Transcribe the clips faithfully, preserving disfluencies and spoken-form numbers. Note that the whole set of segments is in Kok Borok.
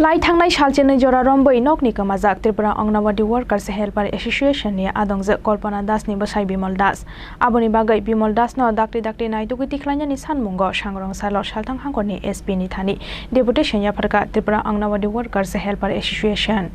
Lai thangnai salchinwi jora romwi nokni kwmajak Tripura Anganwadi Workers Helper Association ni adongjwk Kalpana Das ni bwsai Bimal Das. Aboni bagwi Bimal Das no dakti dakti naitugwi tikhlainani sanmungo sangrong salo salthang hangkorni S P ni thani deputation yapharkha Tripura Anganwadi Workers Helper Association.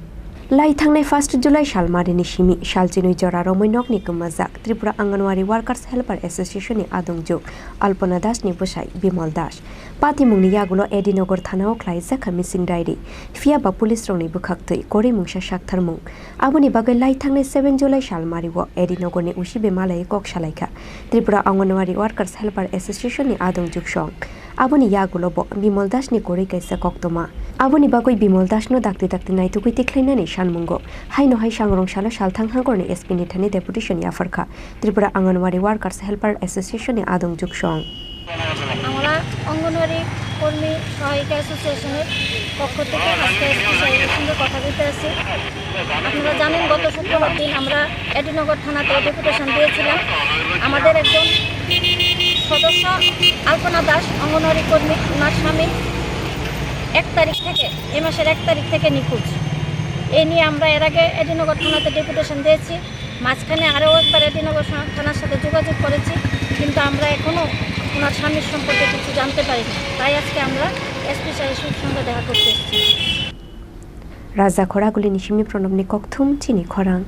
Lai thangnai first July sal marini simi salchinwi jora romwi nokni kwmajak Tripura Anganwadi Workers Helper Association ni adongjwk Alpana Das ni bwsai Bimal Das. Patimungni yagulo A D Nagar thanao khlaijak kha missing diary. Phiya ba police rokni bwkhaktwi kwrwi mungsa saktharmung. Aboni bagwi lai thangnai seven July sal mario A D Nagar ni usi bemalawi kok salaikha Tripura Anganwadi Workers Helper Association ni adongjwk song. Aboni yagulo bo Bimal Das ni kwrwi kaisa koktwma. Aboni bagwi Bimal Das no dakti dakti naitugwi tikhlainani sanmungo. Haino hai sangrong salo salthang hangkorni S P ni thani deputation yapharkha Tripura Anganwadi Workers Helper Association ni adongjwk song. আমরা অঙ্গনওয়াড়ি কর্মী সহায়িকা অ্যাসোসিয়েশনের পক্ষ থেকে আজকে এসপি সাহেবের সঙ্গে কথা বলতে আসি। আপনারা জানেন, গত শুক্রবার দিন আমরা এডিনগর থানাতে ডেপুটেশন দিয়েছিলাম। আমাদের একজন সদস্য আলপনা দাস, অঙ্গনওয়াড়ি কর্মী, ওনার স্বামী এক তারিখ থেকে, এ মাসের এক তারিখ থেকে নিখোঁজ। এই নিয়ে আমরা এর আগে এডিনগর থানাতে ডেপুটেশন দিয়েছি। মাঝখানে আরও একবার এডিনগর সা-, থানার সাথে যোগাযোগ করেছি, কিন্তু আমরা এখনও ওনার স্বামীর সম্পর্কে কিছু জানতে পারিনি। তাই আজকে আমরা এসপি সাহেবের সঙ্গে দেখা করতে এসেছি। Raja Khoraguli ni simi Pranab ni kokthum chini khorang.